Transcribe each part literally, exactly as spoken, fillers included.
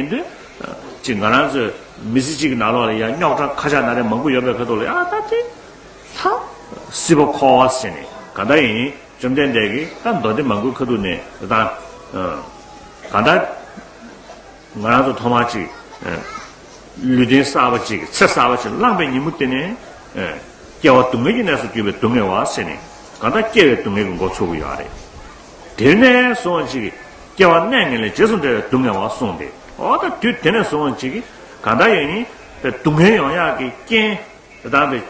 ཡིན་དུས་ཅིག་ང་རང་ཚོའི་མི་ཚེ་གཅིག་གི་ནང་ལོགས་ལ་ཡང་རྙོག་དྲ་ཁ་ཆག་ན་རེ་མང་པོ་ཡོད་པའི་ཁ་ཐུག་ལ་ཡང་ད་དེ་ལྷ་སྲིད་པ་འཁོར་བ་ཟེར་ནས་ག་འདྲ་ཡིན། བཅོམ་ལྡན་འདས་ཀྱིས་ད་མདོ་སྡེ་མང་པོའི་ཁ་ཐུག་ནས་ད་ག་འདྲ་ང་རང་ཚོ་ཐོག་མར་ཅིག་ལུས་རྟེན་གསར་པ་ཅིག་ཚེ་གསར་པ་ཅིག་བླངས་པའི་ཉིན་མོ་དེ་ནས་སྐྱེ་བ་སྡུག་བསྔལ་གྱི་གནས་སུ་གྱུར་པའི་སྡུག་བསྔལ་བ་ཟེར་ནས་གང་ལྟར་སྐྱེ་བའི་སྡུག་བསྔལ་གྱི་འགོ་ཚུགས་ཀྱི་ཡོད་རེད། དེ་ནས་བཟུང་ཅིག་སྐྱེ་བ་གནས་ངན་ལས་རྗེས་སུ་འབྲང་བའི་སྡུག་བསྔལ་བ་གསུངས་ཏེ། འོ་ད་དུས་དེ་ནས་བཟུང་ཅིག་གང་ལྟར་ཡང་ཡིན་པའི་སྡུག་བསྔལ་ཡོང་ཡག་གི་རྐྱེན། དེ་དང་པའི་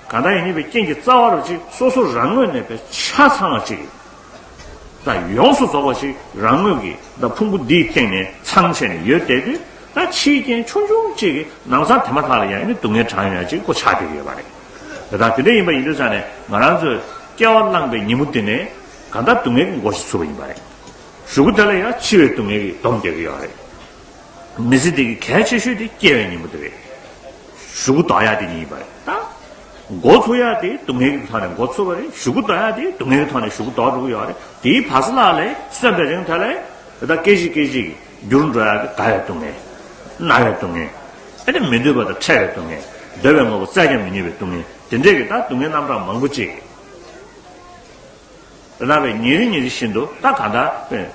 གང་ལྟར་ཡང་ཡིན་པའི་རྐྱེན་གྱི་རྩ་བ་རུ་ཅིག་སོ་སོ་རང་ངོས་ནས་པའི་ཆ་ཚང་བ་ཅིག་ད་ཡོངས་སུ་རྫོགས་པ་ཞིག་རང་ངོས་ཀྱི་ད་ཕུང་པོ་འདིའི་སྟེང་ནས་ཚང་བྱས་ནས་ཡོད་བསྡད་དུས། ད་ཕྱིའི་རྐྱེན་ཆུང་ཆུང་ཅིག་གིས་ལམ་སང་དེ་མ་ཐག་ལ་ཡང་ནི་སྡུག་བསྔལ་དྲངས་ཡོང་ཡ་ཅིག་ཁོ་ཆགས་བསྡད་ཀྱི་ཡོད་པ་རེད། དེ་དང་དེ་འདྲ་ཡིན་པ་ཡིན་དུས་ཙང་ནས་ང་རང་ཚོས་སྐྱེ་བ་བླངས་པའི་ཉིན་མོ་དེ་ནས་གང་ལྟར་སྡུག་བསྔལ་གྱི་འགོ་ཞིག་ཚུགས་པ་ཡིན་པ་རེད། གཞུག་གུ་དེ་ལ་ཡང་འཆི་བའི་སྡུག་བསྔལ་གྱིས་སྡོམ་རྒྱག་གི་ཡོད་རེད། མི་ཚེ་འདི་གི་གལ་ཆེ་ཤོས་དེ་སྐྱེ་བའི་ཉིན་མོ་དེ་རེད། གཞུག་གུ་ལྡོག་ཡག་དེ་ཉིད་ཡིན་པ་རེད་ད། འགོ་ཚུགས་ཡག་དེ་སྡུག་བསྔལ་གྱི་ཐོག་ནས་འགོ་ཚུགས་པ་རེད། གཞུག་གུ་ལྡོག་ཡག་དེ་སྡུག་བསྔལ་གྱི་ཐོག་ནས་གཞུག་གུ་ལྡོག་འགྲོ་གི་ཡོད་རེད། དེའི་བར་ཟླ་ལ་ལས་གསོན་པའི་རིང་དེ་ལས་ད་སྐད་ཅིག་སྐད་ཅིག་གིས་འགྱུར་འགྲོ་ཡག་གི་རྒ་བའི་སྡུག་བསྔལ། ན་བའི་སྡུག་བསྔལ། ཨེ་ནི་མི་འདོད་པ་དང་འཕྲད་པའི་སྡུག་བསྔལ། འདོད་པའི་དངོས་པོ་བཙལ་ཀྱང་མི་ནུས་པའི་སྡུག་བསྔལ། དེ་འདྲས་ཀྱི་ད་སྡུག་བསྔལ་རྣམ་གྲངས་མང་པོ་ཅིག་རེད། ད་བས་ཉིན་རེ་ཉིན་རེ་བཞིན་དུ་ད་གང་ལྟར་བས་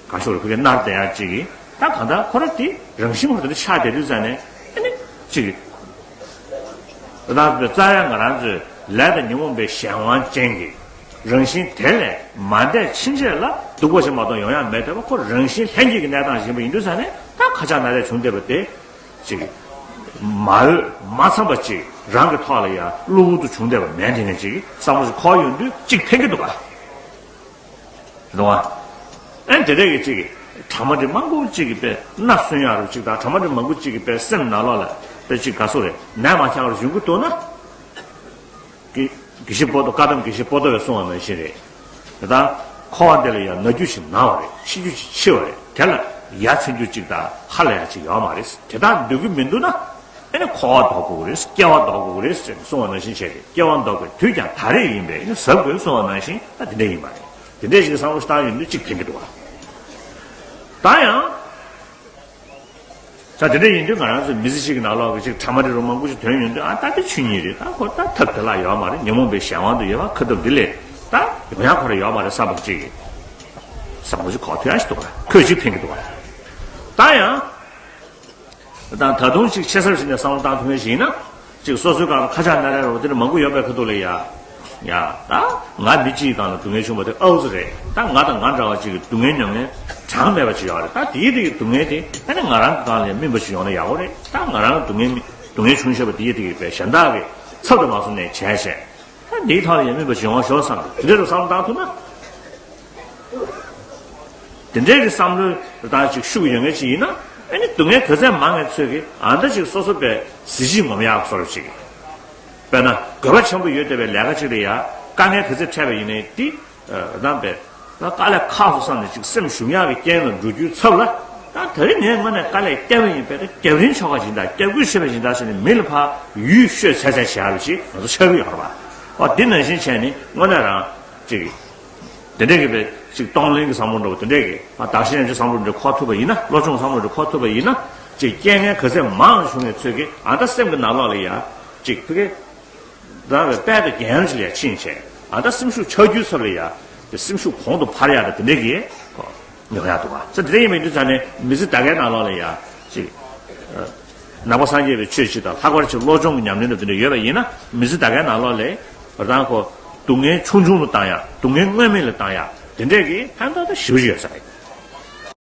གང་ཤོར་བའི་ཕ་གི་མནར་བསྡད་ཡག་ཅིག་གིས་ད་གང་ལྟར་ཁོ་ར་དེ་རང་བཞིན་ཁོ་ར་དེ་ཆགས་བསྡད་དུས་ཙང་ནས་ཨ་ནི་ཅིག་ད་ལྟ་བས་རྩ་ཡ་ང་རང་ཚོའི་ལས་དང་ཉོན་མོངས་པའི་གཞན་དབང་ཅན་གྱི་རང་བཞིན་དེ་ལས་མ་འདས་ཕྱིན་ཆད་ལ་སྡུག་པ་ཞིག་མ་གཏོགས་ཡོང་ཡག་མེད་བསྡད་པ་ཁོ་རང་བཞིན་ལྷན་སྐྱེས་ཀྱི་གནས་སྟངས་ཡིན་པ་ཡིན་དུས་ཙང་ནས་ད་ཁ་ཆག་མནར་བསྡད་བྱུང་བསྡད་པ་དེ། ཅིག་མ་འོས་མ་འཚམས་པ་ཅིག་རང་གི་ཐོག་ལ་ཡ་གློ་བུར་དུ་བྱུང་བསྡད་པ་མེད་དེ་ནས་ཅིག་བསམ་བློ་ཞིག་འཁོར་ཡོང་དུས་ཅིག་ཕན་གྱི་འདུག་ག་རེད་བ། ཨེ་དེ་འདྲ་གི་ཅིག་གྲ་མ་འགྲིག་མང་པོ་ཅིག་གི་དཔེ་སྣ་སུན་ཡག་རུ་ཅིག་དང་གྲ་མ་འགྲིག་མང་པོ་ཅིག་གི་དཔེ་སེམས་ནང་ལོགས་ལ་དཔེ་ཅིག་ག་སོ་རེད་ནད་མ་ཁྱག་རུ་ཡོང་གི་འདུག་ན། དགེ་དགེ་བཤེས་པོ་ཏོ་བཀའ་གདམས་དགེ་བཤེས་པོ་ཏོ་བས་གསུངས་པ་ནང་བཞིན་རེད། དེ་དག་འཁོར་བ་འདི་ལ་ཡང་ན་རྒྱུ་ཞིག་ན་བ་རེད། ཤི་རྒྱུ་ཞིག་འཆི་བ་རེད། དེ་ལ་ཡ་མཚན་རྒྱུ་གཅིག་དང་ཧ་ལས་ཡ་གཅིག་ཡོད་མ་རེད། དེ་དག་འདོད་ཀྱི་མི་འདུག་ན་ཨེ་ནི་འཁོར་བ་ལྡོག་དགོས་ཀྱི་རེད། སྐྱེ་བ་ལྡོག་དགོས་ཀྱི་རེད་ཟེར་ནས་གསུངས་པ་ནང་བཞིན་བྱས་ཏེ་སྐྱེ་བ་ལྡོག་པའི་དུས་ཀྱང་ད་རེས་ཡིན་པས་ཨེ་ནི་གཟབ་དགོས་གསུངས་པ་ནང་བཞིན་ད་དེ་འདྲ་ཡིན་པ་རེད། དེ་འདྲ་ཞིག་བསམ་བློ་བཏང་ཡོང་དུས་གཅིག་ཕན་གྱི་འདུག་བ། ད་ཡང་། ད་དེ་འདྲ་ཡིན་དུས་ང་རང་ཚོའི་མི་ཚེ་གཅིག་གི་ནང་ལོགས་ཀྱི་ཅིག་གྲ་མ་འགྲིག་རུ་མང་པོ་ཞིག་ཐོན་ཡོང་དུས་ཨ་ད་དེ་ཆོས་ཉིད་རེད། ད་ཁོ་ད་ཐབས་དེ་ལ་ཡོད་མ་རེད། ཉོན་མོངས་པའི་གཞན་དབང་དུ་ཡོད་པ་ཁ་ཐུབ་འདི་ལས་ད་ཡོང་ཡ་ཁོ་ར་ཡོད་མ་རེད་བསམ་པ་ཅིག་གི་བསམ་བློ་ཅིག་འཁོར་ཐུབ་ཡ་ཞིག་འདུག་ག་ཁོས་ཅིག་ཕན་གྱི་འདུག་ག་ད་ཡང་ད་ད་དུང་ཅིག་ཆེ་སར་ཞིག་ནས་བསམ་བློ་བཏང་ཐུབ་མཁན་ཞིག་ཡིན་ན། ཅིག་སོ་སོའི་སྒང་ལ་ཁ་ཆག་ན་རེ་རོ་དེ་འདྲ་མང་པོ་ཡོད་པའི་ཁ་ཐུག་ལ་ཡ། ཡ། ད་ང་མི་གཅིག་སྒང་ལ་སྡུག་བསྔལ་བྱུང་བ་དེ་ཨའུ་ཙི་རེད། ད་ང་དང་ང་འདྲ་བ་གཅིག་གི་སྡུག་བསྔལ་མྱོང་མཁན་གྲངས་མེད་པ་ཅིག་ཡོད་རེད། ད་དེའི་དེ་གི་སྡུག་བསྔལ་དེ་ཨ་ནི་ང་རང་གི་སྒང་ལ་ཡ་སྨིན་པ་ཅིག་ཡོང་ན་ཡག་པོ་རེད། ད་ང་རང་གི་སྡུག་བསྔལ་མི་སྡུག་བསྔལ་ཆུང་ཤོས་པ་དེའི་དེ་གི་པའི་གཞན་དག་གི་ཚབ་ཏུ་མ་སོང་ནས་བྱས་བྱས། ད་འདིའི་ཐོག་ལ་ཡང་སྨིན་པ་ཅིག་ཡོང་བ་ཤོག་བསམ་དེ་འདྲ་རུ་བསམ་བློ་བཏང་ཐུབ་ན། དེ་འདྲའི་གི་བསམ་བློ་བཏང་ཅིག་ཤུགས་ཡོད་མཁན་ཅིག་ཡིན་ན་ཨ་ནི་སྡུག་བསྔལ་ག་ཚད་མང་ངེས་ཚོད་ཀྱི་ཨ་འདྲ་ཅིག་སོ་སོ་པའི་གཟི་བརྗིད་ངོམ་ཡག་བཟོ་འདྲ་ཅིག་དཔེར་ན་དགོས་པ་ཆེན་པོ་ཡོད་བསྡད་པའི་ལས་ཀ་ཅིག་ལ་ཡ་དཀའ་ངལ་ག་ཚད་འཕྲད་པ་ཡིན་ནའི་དེ་རང་པའི། ད་དཀའ་ལས་ཁག་སོང་བསམ་ནས་ཅིག་སེམས་ཞུམ་ཡག་གི་རྐྱེན་ལ་འགྲོ་རྒྱུའི་ཚབ་ལ། ད་ད་རེས་ངས་དངོས་གནས་དཀའ་ལས་བརྒྱབ་པ་ཡིན་པས་ད་རྒྱབ་རིན་ཆོག་པ་ཞིག་དང་རྒྱབ་སྐྱོར་བྱེད་པ་ཞིག་དང་ཟེར་ནས་མི་ལ་ཕར་ཡུས་ཤོད་ཚད་ཚད་བྱེད་ཡག་ཅིག་ང་ཚོ་ཆགས་ཀྱི་ཡོད་རེད་པ། འོ་འདི་ནང་བཞིན་བྱས་ནས་དངོས་གནས་རང་ཅིག་དེ་འདྲས་ཀྱི་བས་ཅིག་གཏོང་ལེན་གྱི་བསམ་བློ་འདྲ་བོ་དེ་འདྲས་ཀྱི་ཨ་བདག་གཞན་ཡོངས་ཀྱི་བསམ་བློ་འདྲ་འཁོར་ཐུབ་པ་ཡིན་ན། བློ་སྦྱོང་བསམ་བློ་འདྲ་འཁོར་ཐུབ་པ་ཡིན་ན་ཅིག་རྐྱེན་ངན་ག་ཚད་མང་བྱུང་བའི་ཚོད་ཀྱིས་ཨ་ད་སེམས་ཀྱི་ནང་ལོགས་ལ་ཡ་ཅིག་ཕ་གི། རང་བའི་དཔལ་དང་རྒྱན་ཅིག་ལ་ཕྱིན་བྱས་ཨ་ད་སེམས་ཤུགས་ཆག་རྒྱུའི་ཚབ་ལ་ཡ། དེ་སེམས་ཤུགས་གོང་དུ་འཕར་ཡག་དང་དེ་འདྲས་ཀྱི་ཡོང་ཡག་འདུག་ག་ས་དེ་འདྲ་ཡིན་པའི་དུས་ཙང་ནས་མི་ཚེ་ད་གའི་ནང་ལོགས་ལ་ཡ་ཅིག་ནང་པ་སངས་རྒྱས་པའི་ཆོས་ཅིག་དང་ལྷག་པར་ཅིག་བློ་སྦྱོང་གི་ཉམས་ལེན་དང་དེ་འདྲ་ཡོད་པ་ཡིན་ན་མི་ཚེ་ད་གའི་ནང་ལོགས་ལ་རང་ཁོ་སྡུག་བསྔལ་ཆུང་ཆུང་ལ་བཏང་ཡག་སྡུག་བསྔལ་སྔོན་མེད་ལ་བཏང་ཡག་དེ་འདྲས་ཀྱི་ཕན་ཐོགས་ད་ཞེ་པོ་ཅིག་ཡོད་ས་རེད།